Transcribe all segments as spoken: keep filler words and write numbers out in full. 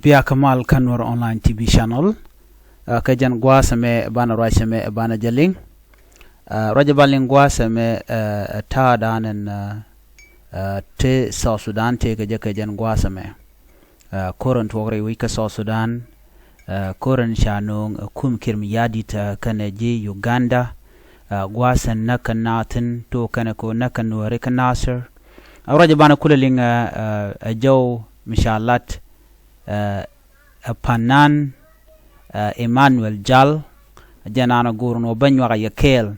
Bia kä mal kä Nuer Online T V channel. Kä jɛn gua̱a̱th ɛmɛ banɛ ruac ɛmɛ banɛ jɛ liŋ. Ruac ɛ ba liŋ gua̱a̱th ɛmɛ, ɛ ta̱a̱ da̱a̱n ɛn te South Sudan tëëkɛ jɛ kɛ jɛn gua̱a̱th ɛmɛ. Ko̱r ɛn tuɔɔk rɛy wec kä South Sudan, ko̱r ɛn ca nööŋ ɛ kum Kiir Mayardit kɛnɛ ji̱ Uganda. Gua̱a̱th ɛn näk kɛ naath thi̱n, to̱ kɛnɛ ko̱ näk kɛ Nuääri kä Nasir. Ruac ɛ banɛ kulɛ liŋ ɛ jɔw mi ca lat ɛ panan Emmanuel Jal. Jɛn an a go̱o̱r nɔ bä nyuak a yɛ kɛɛl.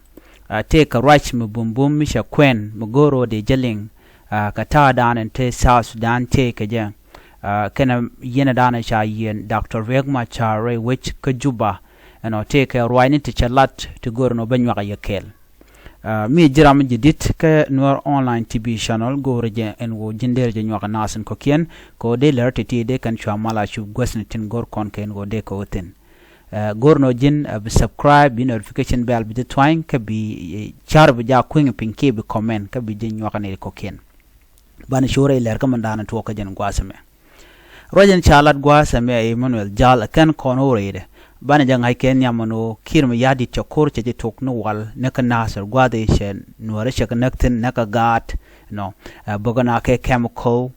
Tëëkɛ ruac mi bumbum mi cɛ kuɛn mi go̱o̱r ɔ dee jɛ liŋ kɛ ta̱a̱ da̱a̱n ɛn te South Sudan tëëkɛ jɛ. Kɛnɛ yiɛn da̱a̱n ca yiɛn Doctor Riek Machar rɛy wec kä Juba. Ɛnɔ tëëkɛ ruacni ti cɛ lat ti go̱o̱r nɔ bä nyuak a yɛ kɛɛl. Mi ji̱ ram ji̱ di̱t kä Nuer Online T V channel, go̱o̱rä jɛ ɛn ɣöö ji̱n derɛ jɛ nyuak naath in kɔ̱kiɛn kɛ ɣöö dee lär ti̱ti̱ dee kɛn cua mal a cup guäthni tin go̱r kɔn kɛ ɛn ɣöö dee kɛ ɣöö thi̱n. Go̱r nɔ ji̱n bi subscribe, bi notification bell bi ji̱ tuany, kä bi car bi ja kui̱ŋ piny kiɛ bi comment, kä bi ji̱ nyuak ni kɔ̱kiɛn. Banɛ corɛ ilɛr kä mɛn da̱a̱n tuɔɔk kä jɛn gua̱a̱th ɛmɛ. Ruac in ca lat gua̱a̱th ɛmɛ Emmanuel Jal ɛ kɛn kɔn ɣöö rɛydɛ banɛ jɛ ŋa̱c kɛ nhiam ɛn ɣöö Kiir Mayardit cɛ ko̱r cɛ ji̱ tok ni wal ni kä Nasir gua̱a̱th i̱ cɛ Nuääri cɛ kɛ näk thi̱n ni kä gaat nɔ. Bäkɛ na kɛ chemical,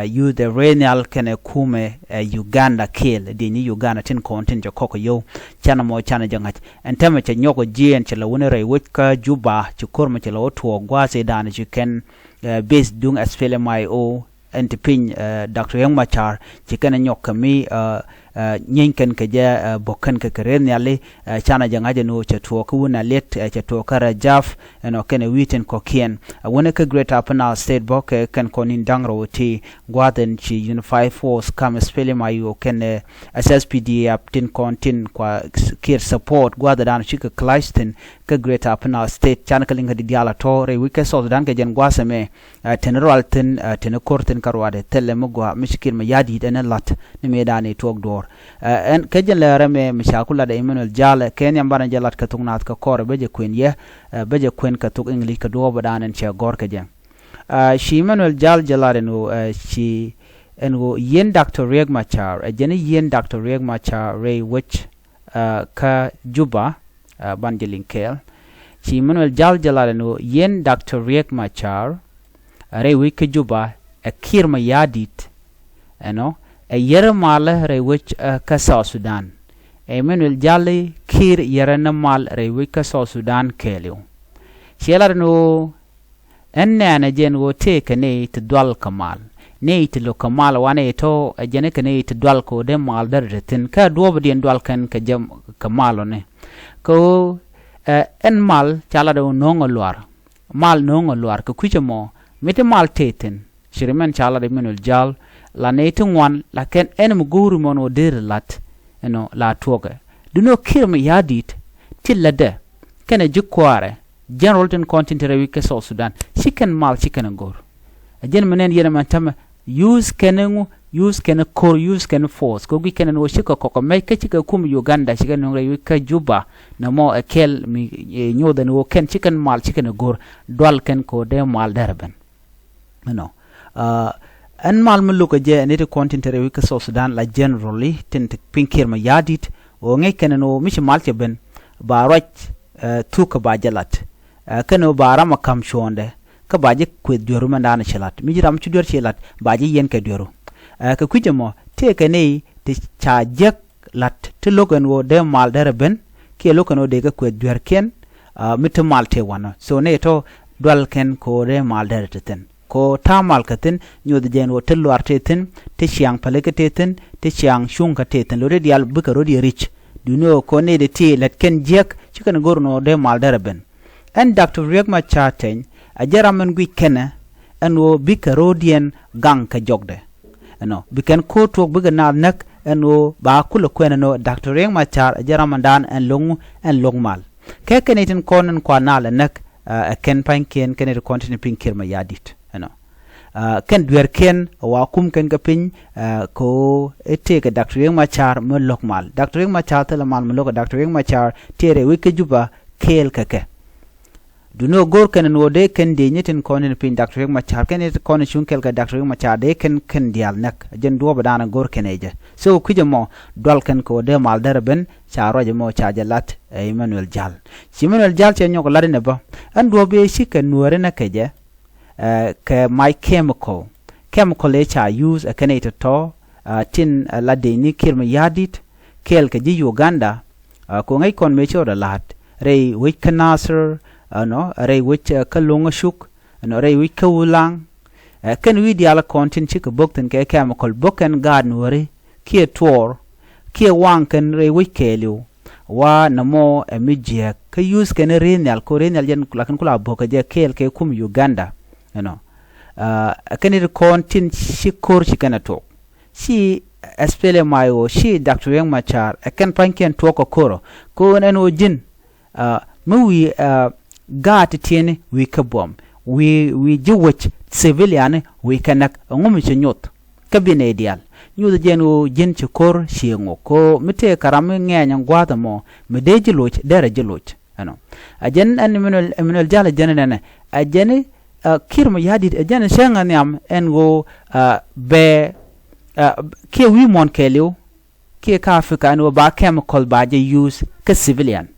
youth ɛ rɛy nhial kɛnɛ kumɛ ɛ Uganda kɛɛl, diɛn ni Uganda tin kɔn tin cɛ kɔk kɛ yio̱w. Canɛ mɔ canɛ jɛ ŋa̱c ɛn täämɛ cɛ nyɔk ɛ jiɛɛn cɛ lɛ wä ni rɛy wec kä Juba, ci ko̱r mɛ cɛ lɛ wä tuɔɔk gua̱a̱th i̱ da̱a̱n ci kɛn base duŋ SPLM-IO ɛn ti piny Doctor Riek Machar ci kɛn nyɔk kɛ mi nyieeny kɛn kɛ jɛ bok kɛn kɛ kɛ rɛy nhiali. Canɛ jɛ ŋa̱c ɛn ɣöö cɛ tuɔɔk kä wun a liet, cɛ tuɔɔk kä Rajaf ɛnɔ kɛnɛ wi̱i̱ tin kɔ̱kiɛn. Wänɛ kä Greater Upper Nile State bä kɛ kɛn kɔn in da̱ŋ rɛw ti gua̱a̱th ɛn ci Unified Force kam SPLM-IO kɛnɛ SSPDF tin kɔn tin kua Kiir support gua̱a̱th ɛ da̱a̱n cikɛ clash thi̱n kä Greater Upper Nile State. Canɛ kɛ liŋ kä di diaal a tɔ̱ rɛy wec kä South Sudan kɛ jɛn gua̱a̱th ɛmɛ. Teni rual thi̱n, teni ko̱r thi̱n kä ruaadɛ thilɛ mi gɔaa mi ci Kiir Mayardit ɛn ɛ la̱t ni mëëdan i̱ tuɔɔk duɔ̱ɔ̱r. Ɛn kɛ jɛn lɛ rɛmɛ mi ca ku lat ɛ Emmanuel Jal kɛ nhiam banɛ jɛ lat kɛ thok naath kɛ kɔrɛ bä jɛ kuën yɛ, bä jɛ kuën kɛ thok English kɛ duɔ̱ɔ̱p ɛ da̱a̱n ɛn cɛ gɔ̱r kɛ jɛ. Ci Emmanuel Jal jɛ lat ɛn ɣöö ci ɛn ɣöö yieen Doctor Riek Machar, ɛ jɛn i̱ yieen Doctor Riek Machar rɛy wec kä Juba. Ban jɛ liŋ kɛɛl. Ci Emmanuel Jal jɛ lat ɛn ɣöö yieen Doctor Riek Machar rɛy wec kä Juba ɛ Kiir Mayardit ɛnɔ ɛ yɛrɛ malä rɛy wec kä South Sudan. Emmanuel Jal i̱ Kiir yɛrɛ ni mal rɛy wec kä South Sudan kɛɛliw. Ciɛ lat ɛn ɣöö ɛn nɛɛnɛ jɛn ɣöö tëëkɛ nɛy ti dual kɛ mal, nɛy ti lo̱k kɛ mal wanɛ itɔ ɛ jɛn ikɛ nɛy ti dual kɛ ɣöö dee mal derɛ te thi̱n kä duɔ̱ɔ̱pdiɛn dual kɛn kɛ jɛ kɛ mal ɔni. Kɛ ɣöö ɛn mal ca lat ɣöö no̱o̱ŋ ɛ luar, mal no̱o̱ŋ ɛ luar kɛ kui̱cɛ mɔ mi ti mal tëë thi̱n. Ci ri mɛn ca lat Emmanuel Jal la nɛy ti ŋuan la kɛn ɛn mi go̱o̱ri mɔn ɣöö deri lat ɛnɔ la tuɔkɛ. Duundɛ ɣöö Kiir Mayardit ti lätdɛ kɛnɛ ji̱ kuaarɛ general tin kɔn tin te rɛy wec kä South Sudan ci kɛn mal ci kɛn ɛ go̱r. Ɛ jɛn mi nɛn yɛn ɛmɛn tämɛ use kɛn ŋu, use kɛn ko̱r, use kɛn force kɛ guic kɛn ɛn ɣöö cikɛ kɔk ɛmɛc kä cikɛ kum Uganda cikɛ nöŋ rɛy wec kä Juba. Nɛ mɔ ɛ kɛl mi nyothɛ ni ɣöö kɛn ci kɛn mal ci kɛn ɛ go̱r dual kɛn kɛ ɣöö dee mal derɛ ben. Ɛnɔ ɛn mal mi lo̱kɛ jɛ ɛn iti kɔn tin te rɛy wec kä South Sudan la generally tin te piny Kiir Mayardit ɣöö ŋäc kɛn ɛn ɣöö mi ci mal cɛ ben ba ruac thuk kɛ ba jɛ lat. Kɛn ɣöö ba ram a ka̱m cuɔ̱ɔ̱ndɛ kä ba ji̱ kueth dueru mɛn da̱a̱n ci la̱t mi ji̱ ram ci duer ci la̱t ba ji̱ yiɛn kɛ dueru. Kɛ kui̱c ɛmɔ tëëkɛ nɛy ti ca jiäk la̱t ti lo̱k ɛn ɣöö dee mal derɛ ben kiɛ lo̱k ɛn ɣöö dee kɛ kueth duerkiɛn. Mi ti mal tëë wanɔ so nɛy tɔ̱ dual kɛn kɛ ɣöö dee mal derɛ te thi̱n. Kɛ ɣöö ta̱a̱ mal kɛ thi̱n nyoth jɛ ɛn ɣöö ti luar tëë thi̱n, ti ciaŋ pälikä tëë thi̱n, ti ciaŋ cuŋkä tëë thi̱n lo̱ri diaal bikɛ rot yɛ ri̱c. Duundɛ ɣöö kɛ ɣöö nɛy ti ti lät kɛn jiäk ci kɛn go̱r ɛn ɣöö dee mal derɛ ben. Ɛn Doctor Riek Machar Teny a jɛ ram ɛn guic kɛnɛ ɛn ɣöö bikɛ ro̱o̱diɛn gaŋ kɛ jɔkdɛ. Ɛnɔ bi kɛn ko̱r tuɔɔk bikɛ naath näk ɛn ɣöö ba kulɛ kuɛn ɛn ɣöö Doctor Riek Machar a jɛ ram ɛn da̱a̱n ɛn lo̱ŋ ɛn lo̱ŋ mal. Kɛ kɛn itin kɔn ɛn kua naal ɛ näk ɛ kɛn pa̱nykiɛn kɛn itin kɔn tin piny Kiir Mayardit ɛnɔ. Kɛn dueerkiɛn ɛ wa kum kɛn kɛ piny kɛ ɣöö ɛ tëëkɛ Doctor Riek Machar mi lo̱k mal. Doctor Riek Machar thilɛ mal mi lo̱kɛ Doctor Riek Machar tëë rɛy wec kä Juba kɛɛl kɛ kɛ. Duŋni ɣöö go̱r kɛn ɛn ɣöö dee kɛn dëëcni tin kɔn tin piny Doctor Riek Machar kɛn tin kɔn tin cuŋ kɛɛl kɛ Doctor Riek Machar dee kɛn kɛn diaal näk. Ɛ jɛn duɔ̱ɔ̱p ɛ da̱a̱n ɛ go̱r kɛn ɛ jɛ. So kui̱c ɛmɔ dual kɛn kɛ ɣöö dee mal derɛ ben ca ruac ɛmɔ ca jɛ lat ɛ Emmanuel Jal. Ci Emmanuel Jal cɛ nyɔk lat inɛ bä ɛn duɔ̱ɔ̱p ëë cikɛ nuääri näk kɛ jɛ. Ɛ, kɛ mac chemical. Chemical ëë ca use ɛ kɛn ɛ tɔ̱tɔ̱, ɛ, tin, ɛ, la dëëcni Kiir Mayardit kɛɛl kɛ ji̱ Uganda. Ɛ, kɛ ɣöö ŋäc kɔn mëë cɛ rɔ la̱t rɛy wec kä Nasir, ɛ, nɔ rɛy wec, ɛ, kä Loŋ Acuk, ɛ, nɔ rɛy wec kä Ulaŋ. Ɛ, kɛn wi̱i̱ diaal kɔn tin cikɛ bo̱k thi̱n kɛ chemical bo̱k kɛn gaat nuääri kiɛ tuɔɔr kiɛ waŋ kɛn rɛy wec kɛɛliw. Wa nɔmɔ ɛ mi jiääk kä use kɛn ri̱i̱n nhial kɛ ɣöö ri̱i̱n nhial jɛn lakin kula bo̱k kɛ jɛ kɛɛl kɛ kum Uganda. Ɛnɔ, ɛ, kɛn it kɔn tin ci ko̱r ci kɛn ɛ tuɔɔk. Ci SPLM-IO, ci Doctor Riek Machar ɛ kɛn pa̱nykiɛn tuɔɔk kɛ ko̱rɔ kɛ ɣöö ɛn ɣöö ji̱n, ɛ, mi wi̱i̱, ɛ, gaat ti tiɛni wi̱i̱ kɛ buɔ̱m, wi̱i̱, wi̱i̱ ji̱ wec civilian wi̱i̱ kɛ näk. Ɛŋu mi ci nyoth kä bi nɛy diaal? Nyoth jɛn ɣöö ji̱n ci ko̱r ci ŋok kɛ ɣöö mi tëë kɛ ram mi ŋɛɛny ɛn gua̱a̱th ɛmɔ mi dee ji̱ loc derɛ ji̱ loc. Ɛnɔ, ɛ jɛn ɛn Emmanuel, Emmanuel Jal ɛ jɛn ɛnɛnɛ ɛ jɛn, ɛ, Kiir Mayardit ɛ jɛn cäŋ ɛ nhiam ɛn ɣöö, ɛ, bɛ, ɛ, kiɛ wi̱i̱ muɔ̱ɔ̱n kɛɛliw kiɛ kä Africa ɛn ɣöö ba chemical ba jɛ use kä civilian.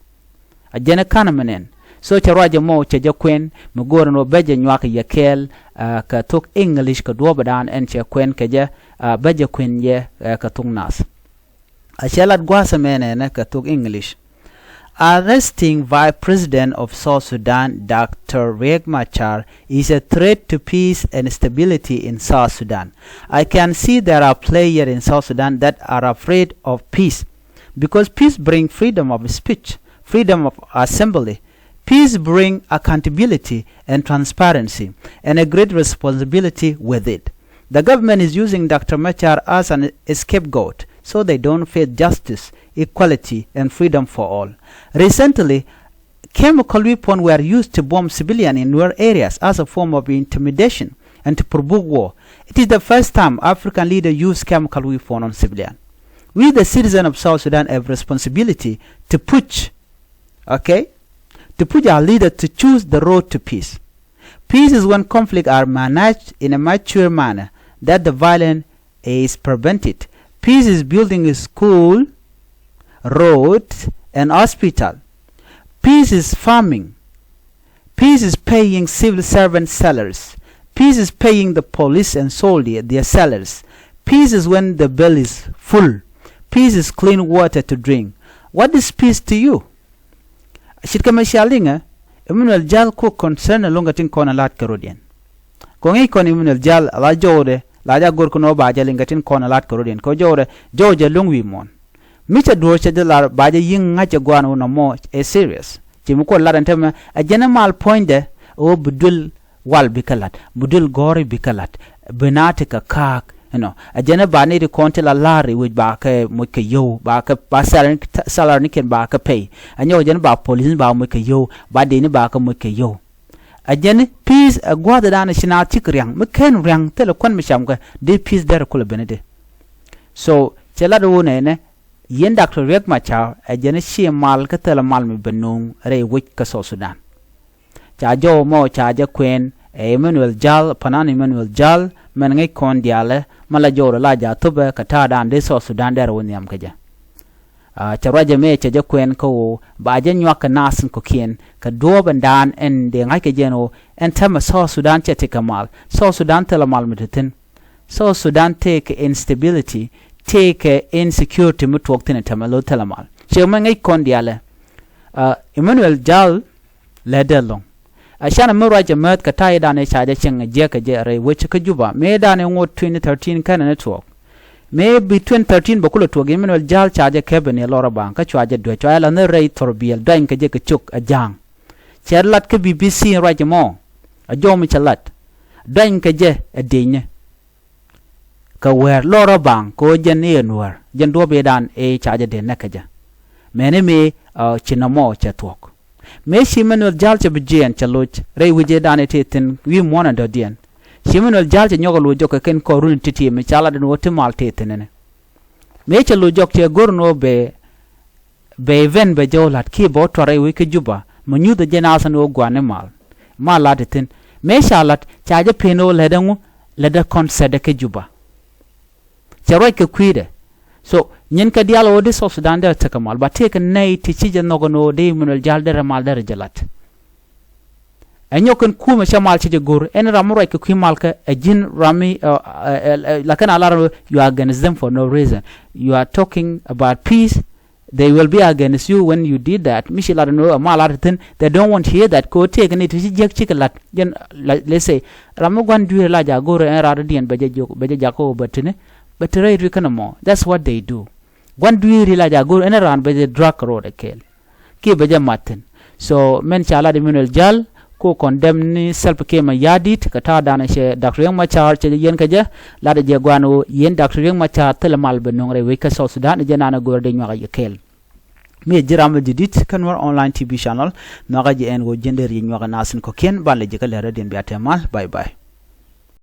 A jɛn ɛ ka̱n ɛmɛ nɛn. So cɛ ruac ɛmɔ cɛ jɛ kuɛn mi go̱o̱r ɛn ɣöö bɛ jɛ nyuak yɛ kɛɛl, ɛ, kɛ thok English kɛ duɔ̱ɔ̱pdan ɛn cɛ kuɛn kɛ jɛ, ɛ, bɛ jɛ kuɛn yɛ, ɛ, kɛ thok nath. A cɛ lat gua̱a̱th ɛmɛ nɛnɛ kɛ thok English. Arresting Vice President of South Sudan, Doctor Riek Machar, is a threat to peace and stability in South Sudan. I can see there are players in South Sudan that are afraid of peace, because peace brings freedom of speech, freedom of assembly. Peace brings accountability and transparency, and a great responsibility with it. The government is using Doctor Machar as an scapegoat so they don't face justice, equality, and freedom for all. Recently, chemical weapons were used to bomb civilians in rural areas as a form of intimidation and to provoke war. It is the first time African leaders use chemical weapon on civilians. We, the citizens of South Sudan, have responsibility to push, okay, to push our leaders to choose the road to peace. Peace is when conflicts are managed in a mature manner that the violence is prevented. Peace is building a school, road, and hospital. Peace is farming. Peace is paying civil servants salaries. Peace is paying the police and soldier their salaries. Peace is when the bill is full. Peace is clean water to drink. What is peace to you? Ce̱tkɛ mɛ cia liŋɛ, Emmanuel Jal ku concern ɛlɔ̱ŋ kɛ tin kɔn ɛ la̱t kɛ rɔ̱diɛn. Kɔŋ i̱ kɔn Emmanuel Jal a la jɔwdɛ la ja go̱r kɛ nɔ ba jɛ liŋ kɛ tin kɔn ɛ la̱t kɛ rɔ̱diɛn kɛ jɔwdɛ, jɔw jɛ lo̱ŋ wi̱i̱ muɔ̱ɔ̱n. Mi cɛ duɔ̱ɔ̱r cɛ dee lar ba jɛ yi̱ŋ ŋa̱c ɛ gua̱a̱n wun ɔmɔ ɛ serious. Ci mi kuɔt lat ɛn tämɛ ɛ jɛn ɛ mal puɔ̱nydɛ ɛ ɣöö bi duël wal bikɛ la̱t, bi duël gɔ̱ri bikɛ la̱t, bi naath ti kɛ ka̱a̱k. Inɔ ɛ jɛn ɛ ba nɛy ti kɔn ti la la̱r i̱ wec ba kɛ moc kɛ yio̱w, ba kɛ ba salary, salary ni kɛn ba kɛ pay. Ɛ nyɔk ɛ jɛn ɛ ba police ni ba moc kɛ yio̱w, ba dee ni ba kɛ moc kɛ yio̱w. Ɛ jɛn i̱ peace ɛ gua̱a̱th ɛ da̱a̱n ɛ ci naath cik ria̱ŋ mi ken ria̱ŋ thilɛ kuän mi camkɛ dee peace derɛ kulɛ ben i̱di. So cɛ lat ɛ ɣöö nɛnɛ yɛn Doctor Riek Machar ɛ jɛn i̱ ci mal kä thilɛ mal mi ben nuŋ rɛy wec kä South Sudan. Ca jɔw mɔ ca jɛ kuɛn ɛ Emmanuel Jal, panan Emmanuel Jal, mɛn ŋäc kɔn diaalɛ, mɛ la jɔw rɛ la ja thupɛ kɛ ta̱a̱dan dee South Sudan dɛr wä nhiam kɛ jɛ. Aa, cɛ ruacɛ mëë cɛ jɛ kuɛn kä ɣöö ba jɛ nyuak kɛ naath in kɔ̱kiɛn kɛ duɔ̱ɔ̱p ɛn daan ɛn dee ŋa̱c kɛ jɛ ɛn ɣöö ɛn täämɛ South Sudan cɛ tekɛ mal. South Sudan thilɛ mal mi te thi̱n. South Sudan tëëkɛ instability, tëëkɛ insecurity mi tuɔɔk thi̱n ɛ täämɛ lo̱ thilɛ mal. Ciɛ mɛ ŋäc kɔn diaalɛ. Aa, Emmanuel Jal lɛ dee lɔ̱ŋ. A canɛ mi ruac ɛ määth kɛ ta̱ydan ëë ca jɛ cieŋ ɛ jiäk kɛ jɛ rɛy wec kä Juba. Mëëdan ëë ŋot twenty thirteen kɛnɛ ni tuɔɔk. Mëë bi twenty thirteen bɛ kulɛ tuɔɔk Emmanuel Jal ca jɛ kɛpɛ ni lɔr ɛ baŋ kä cua jɛ duec cua jɛ la̱th ni rɛy thɔrbiɛl duany kɛ jɛ kɛ cok ɛ ja̱a̱ŋ. Cɛ lat kä B B C ruac ɛmɔ. A jɔw mi cɛ lat. Duany kɛ jɛ ɛ diecni. Kɛ wäär lɔr ɛ baŋ kɛ ɣöö jɛn i̱ ɛ nuäär jɛn duɔ̱ɔ̱p i̱dan i̱ ca jɛ dee näk kɛ jɛ. Mɛni mi, aa, ci nɔmɔ cɛ thuɔ̱k. Mëë ci Emmanuel Jal cɛ bi jiɛɛn cɛ loc rɛy wi̱c i̱dan i̱ ti thi̱n wi̱i̱ muɔ̱ɔ̱n ɛ dɔ̱diɛn. Ci Emmanuel Jal cɛ nyɔk ɛ loc jɔk kɛ kɛn kɔr run ti̱ti̱ mi ca lat ɛn ɣöö ti mal ti thi̱n ɛnɛ. Mëë cɛ loc jɔk cɛ go̱r ɛn ɣöö bɛ, bɛ event bɛ jɛ wä la̱t kiɛ bɛ wä tuar rɛy wec kä Juba. Mi nyuthɛ jɛ naath ɛn ɣöö gua̱ni mal. Mal lat ithin. Mëë ca lat ca jɛ pen ɣöö lätdɛ ŋu, lätdɛ kɔn sɛtdɛ kä Juba. Cɛ ruac kɛ kui̱dɛ. So nyin kɛ diaal ɣöö di South Sudan derɛ tekɛ mal, ba tëëkɛ nɛy ti ci jɛ nhɔk ɛn ɣöö di Emmanuel Jal derɛ mal derɛ jɛ lat. Ɛ nyɔk kɛn kumɛ cɛ mal cɛ jɛ go̱r, ɛn ram mi ruac kɛ kui̱ mal kä ɛ ji̱n ram mi, ɛ, ɛ, ɛ, ɛ, la kɛn a lar, you are against them for no reason. You are talking about peace, they will be against you when you did that. Mi ci lat ɛn ɣöö ɛ mal lat thi̱n, they don't want to hear that. Kɛ ɣöö tëëkɛ ni ti ci jiäk cikɛ lat. Jɛn, la, let's say, ram mi gua̱n dueeri la ja̱ go̱r ɛn rat diɛn bɛ jɛ jok, bɛ jɛ jakä ɣöö bɛ tini, bɛ te rɛy ri kɛn ɛmɔ. That's what they do. Gua̱n dueeri la ja̱ go̱r ɛn ran bɛ jɛ drag road ɛ kɛɛl. Kiɛ bɛ jɛ mat thi̱n. So mɛn ca lat Emmanuel Jal, ko condemn ni Salva Kiir Mayardit, kɛ ta̱a̱ danɛ cɛ Doctor Riek Machar cɛ jɛ yɛn kɛ jɛ, lat jɛ gua̱n ɣöö yɛn Doctor Riek Machar thilɛ mal bɛ nöŋ rɛy wec kä South Sudan, jɛ nanɛ go̱r dee nyuak a yɛ kɛɛl. Mi ɛ ji̱ ram mi ji̱ di̱t kä Nuer Online T V channel, nhɔakä jɛ ɛn ɣöö ji̱n dee riey nyuak ɛ nath in kɔ̱kiɛn, ban lɛ ji̱ kä lɛr rɛdiɛn bia tɛm mal. Bye bye.